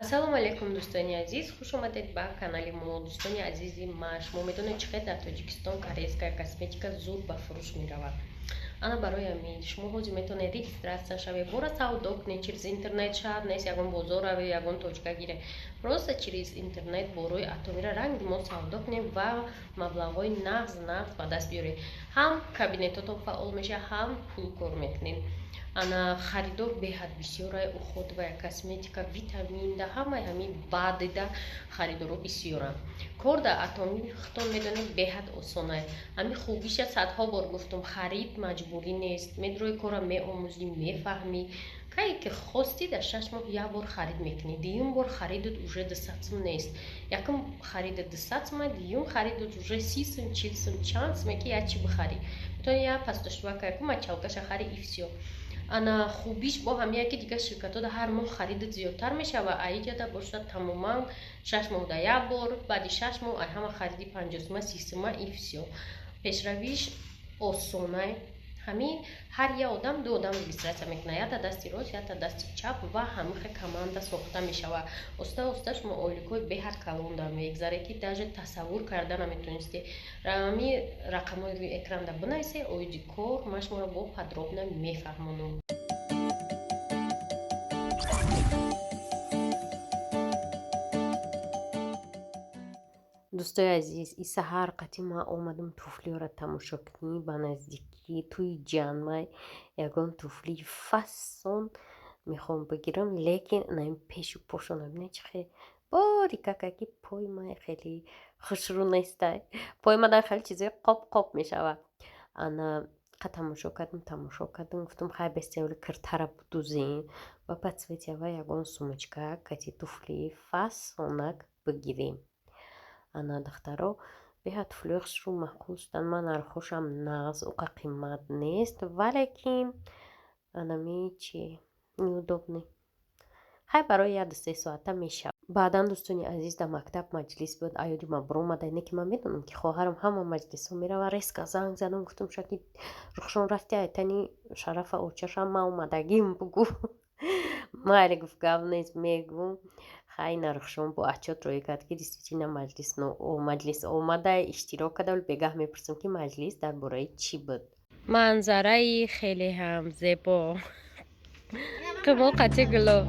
Ассалому алайкум, дӯстони азиз, хуш омадед ба канали мо. Дӯстони азизи ма, шумо медонед, чӣ қадр дар Тоҷикистон корейская косметика зуд ба фурӯш меравад. Ана барои ҳамин шумо ҳозир метавонед регистрация шавед, бора савдо кунед через интернет. Шарт нест ягон бозор равед, ягон точка гиред, просто через интернет борои Атомира ранги мо савдо кунед ва маблағҳои нағз нағз ба даст биёред. Ҳам кабинетотон фаъол мешавад, ҳам пул кор мекунед. Ана харидор беҳад бисёрай, уходовая косметика, витаминда, ҳамаи ҳамин баъдида харидоро бисёранд. Кор дар Атомӣ, худтон медонед, беҳад осонай. Ҳамин хубиша садҳо бор гуфтум: харид маҷбурӣ нест. Медрои кора меомӯзӣ, мефаҳмӣ, кае ки хостӣ, дар 6 моҳ як бор харид мекунӣ. Дуюм бор харидат уже 200 сум нест. Якум харида 200 сума, дуюм харидат уже 30 сум, 40 сум, чанд суме ки як чи бихарӣ метавонӣ, як пастушвака, яку мочалкаша хари, и всё. Ана хубиш бо ҳамия ки дигар ширкатҳо ҳар моҳ харидат зиёдтар мешава, а иҷода бошад тамоман 6 моҳ да як бор. Баъди 6 моҳ ай ҳама хариди 50 сума, 30 сума, и всё. Пешравиш осонай. Ҳамин ҳар як одам ду одам регистрация мекунад, якта дасти рост, якта дасти чап, ва ҳамихе команда сохта мешавад. Оста оста шумо ойликҳои беҳад калонда мегзаре, ки даже тасаввур карда наметонисте. Ҳамин рақамҳои рӯи экранда бинависе, оиди кор ман шуморо бо подробно мефаҳмонам. Дӯстои азиз, и саҳар қати ман омадам туфлиёро тамошо кунӣ. Ба наздикӣ тӯи ҷанмай, ягон туфлии фасон мехоҳам бигирам, лекин наин пешу пошона бинед, чӣ хел борикака, ки пои ман хеле хушрӯ нестай. Пои ман дар хеле чизои қоп қоп мешавад. Ана қа тамошо кардам, тамошо кардам, гуфтам, хай, бестеоли киртара будузем ва по цвети ава ягон сумочка кати туфлии фасонак бигирем. Ана духтаро, беҳад туфлиҳои хушрӯ маъқул шуданд. Ман нархҳошам нағз, уқа қимат нест, валекин анами чи неудобный. Хай, барои як ду се соата мешавад. Баъдан, дӯстони азиз, дар мактаб маҷлис буд. Аёди ма биромада, не ки ман медонам, ки хоҳарам ҳама маҷлисҳо мерава. Резко занг задам, гуфтам, шаки Рухшон, рафти айтани Шарафа очашам, ман омадагим, бугӯ. Майли, гуфт, гап нест, мегӯм. Хай, на Рухшон бо отчёт рӯй кард, ки действительно маҷлис омада, иштирок карда. Вале бегаҳ мепурсам, ки маҷлис дар бораи чӣ буд. Манзараи хеле ҳам зебо, қимол қати гуло.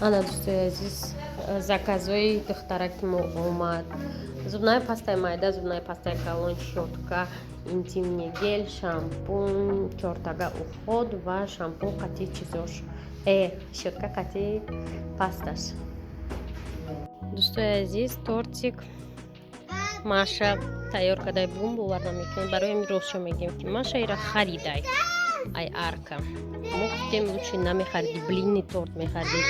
Ана, дӯстои азиз, заказҳои духтараки мо омад: зубная пастаи майда, зубная пастаи калон, щётка, интимный гель, шампун, чортага уход ва шампун қати чизош, щётка қати пасташ. Дӯстои азиз, тортик Маша тайёр кардай. Бум, бовар намекунед, барои ҳамин ростшо мегӯем, ки Маша ира харидай ай арка. Мо гуфтем, лучше намехариди, блинный торт мехаридӣ.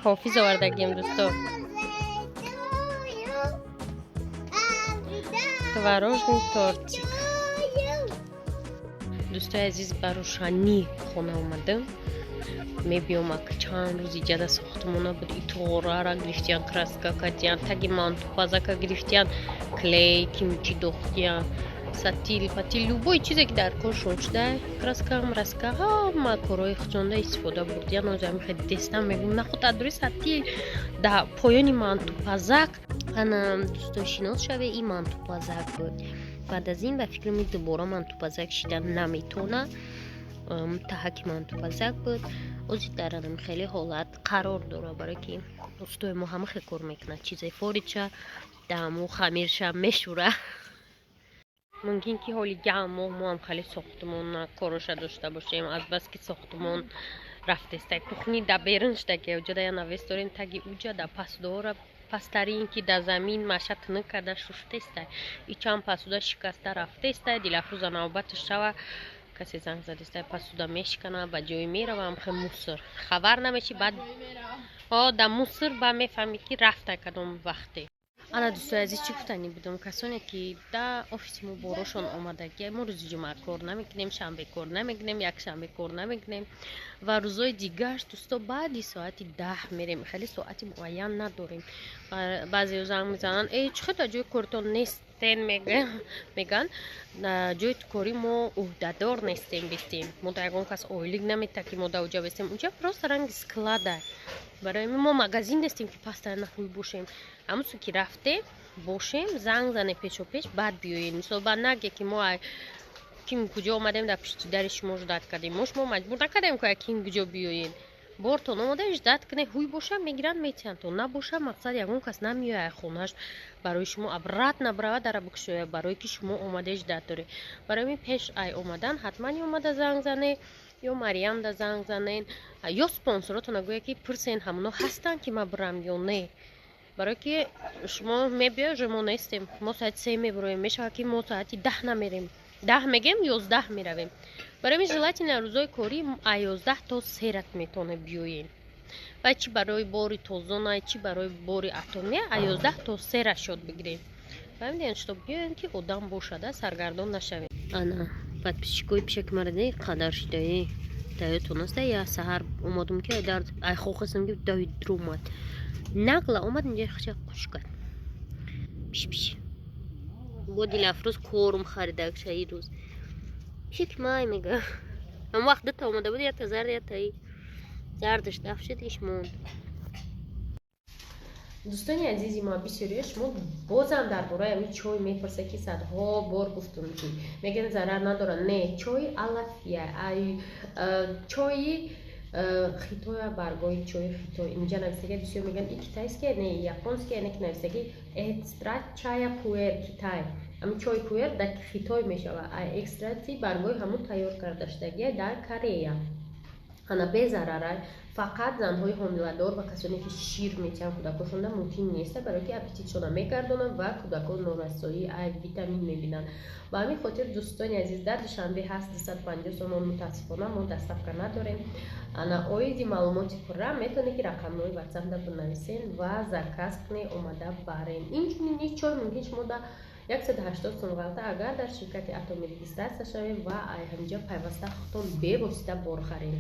Ҳофиз овардагием, дӯсто, творожный тортик. Дӯстои азиз, ба рӯшанӣ хона омадам. Мебиём, ак чанд рӯз иҷада сохтмона буд. Итораро гирифтиян, краска кардиян, таги мантупазака гирифтиян, клей кимчи дохтиян, сатил патил, любой чизе ки дар коршон шуда, краска мраска, ҳама корҳои худшонда истифода бурдиян. Озами хеле дестам мегӯм, нахуд адури сатил да поёни мантупазак. Ана, дӯсто, шинос шаве, ин мантупазак буд. Баъд аз ин, ба фикри ми, дубора мантупазак шида наметавона. Таҳаки мантупазак буд, ози дар анам хеле ҳолат қарор дора, барое ки Устои мо ҳама хел кор мекунад, чизаи форича даҳаму хамирша мешӯра. Мумкин ки ҳоли як моҳ мо ҳам хеле сохтмон короша дошта бошем, азбаски сохтмон рафтестай, кухни да берун шуда, ки уҷада я навес дорем, таги уҷа да пасдора, пастарин ки да замин маша тунук карда шуштестай, и чанд пасуда шикаста рафтестай. Дилафрӯза навбаташ шава, касе занг задестай, пасуда мешикана, ба ҷое меравам, хе мусор хабар намеши, баъд о да мусор ба мефаҳмӣ, ки рафта кадом вақте. Ана, дӯстои азиз, чӣ гуфтанӣ будам? Касоне ки да офиси мо борошон омадагӣ, мо рӯзи ҷумъа кор намекунем, шанбе кор намекунем, якшанбе кор намекунем ва рӯзои дигар, дӯсто, баъди соати 10 мерем. Хеле соати муайян надорем. Баъзео занг мезананд: «Э, чӣ хел дар ҷои коритон нестен?» Меган, ҷои кори мо ӯҳдадор нестем бистем, мо да ягон кас ойлик намета, ки мо да уҷа бистем. Уҷа просто ранги склада. Барои мо магазин нестем, ки постоянно ҳуй бошем. Ҳамусу ки рафте бошем, занг зане пешопеш, баъд биёед. Мисол, баъд наге, ки мо ким куҷо омадем, дар пишти дари шумо ждать кардем. Мо шумо маҷбур накардем, ки ким куҷо биёед. Бортон омода, ждать кунед, ҳуй боша, мегиранд, метиҳанд, то набоша, мақсад, ягон кас намеояд хонааш барои шумо обратно бирава, дара бикушояд, барое ки шумо омаде, ждать доред. Барои ҳамин пеш ай омадан ҳатман ё омада занг занед, ё Мариямда занг занед, ё спонсоротона гӯяд, ки пурсен, ҳамоно ҳастанд, ки ман бирам ё не. Барое ки шумо мебиёед, уже мо нестем. Мо соати 3 мебироем, мешавад, ки мо соати 10 намерем, 10 мегем, 11 меравем. Барои ҳамин желательно рӯзои корӣ а 11 то серат метавонед биёед. Ва чӣ барои бори тозона, чӣ барои бори атомия, а 11 то сера шод бигирем. Фаҳмидем, что биёем, ки одам бошада, саргардон нашавем. Ана, подписчикои пишаки мара қадар шидаи даётон аста. Я саҳар омадум, ки дар ай хохастам, ки давид омад, нақла омад, инҷа хача қуш кард. Пиш, пиш. Бо Дилафрӯз корм харидак шаи рӯз. Пишаки май мега, ҳам вақт дута омада буд, якта зард, яктаи зардаш даф шуд, иш монд. Дӯстони азизи ма, бисёрия шумо бозам дар бораи ҳамин чой мепурсед, ки садҳо бор гуфтум, ки мегӯянд, зарар надорад. Не, чои алафия, чои хитоя, баргои чои хитой инҷа нависаги. Бисёр мегӯянд, и китайския, не, японския, не, ки нависаги экстракт чая пуэр Китай. Ҳамин чои пуэр дар Хитой мешавад, экстракти баргои ҳамун тайёр карда шудагия дар Корея. Ана, безарарай, фақат занҳои ҳомиладор ва касоне ки шир метиҳанд кӯдакошонда мумкин нест, барое ки аппетитшона мегардонанд ва кӯдакон норасоии ай витамин мебинанд. Ба ҳамин хотир, дӯстони азиз, дар Душанбе ҳаст 250 сомон. Мутаассифона, мо доставка надорем. Ана, оиди маълумоти пурра метавонед, ки рақамҳои ватсапда бинависен ва заказ кунед, омада барен. Инчунин низ чой мумкин шумо да 180 сом ғалта, агар дар ширкати Атоми регистрация шавед ва ай ҳаминҷа пайваста худтон бевосита бор харед.